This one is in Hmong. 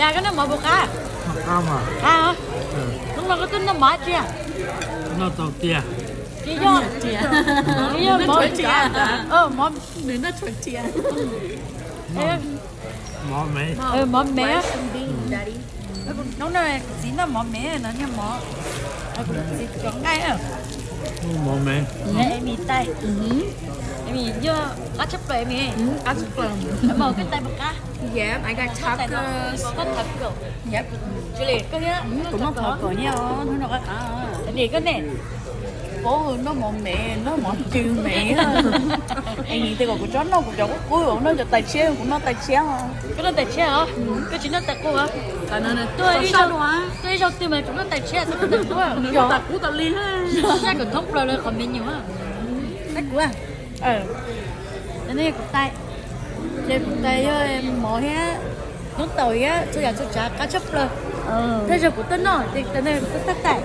Cas koj noj mov puas qab? Qab mas. Qab os. Hnub no koj twb noj mov tsi? Noj tau tiag. Tsis yog, tsis yog mov, mov, nws noj tshua tiag. Mov me. Mov me. Hnub no kuv txiv noj mov me no, niag mov, kuv txiv cov nqaij. Mov me. Emi tais. Emi yog qab tshaj plaws Emi. Qab tshaj plaws. Mus koj tais puas qab? Yep, I got tacos. Koj taco. Yep. Kuv noj taco thiab os, hnub no qab qab. Koj ne? Paub noj mov me, noj mov cw me. Es nim tias kom kuv tsob noj kuv cov qub qub, noj cov tais tshiab, kuv noj tais tshiab os. Koj noj tais tshiab os? Koj tsis noj tais qub? Tuaj ib zaug twg mas kuv noj tais tshiab, tais qub. Tais qub tas li. Saib kom thoob plaws li qhov me nyuam. Saib kuv. Kuv tais, ces kuv tais yog mov thiab, noob taus thiab txhua yam txhua tsav qab tshaj plaws. Tej zaum kuv tuaj noj ces tais ne kuv tuaj tais.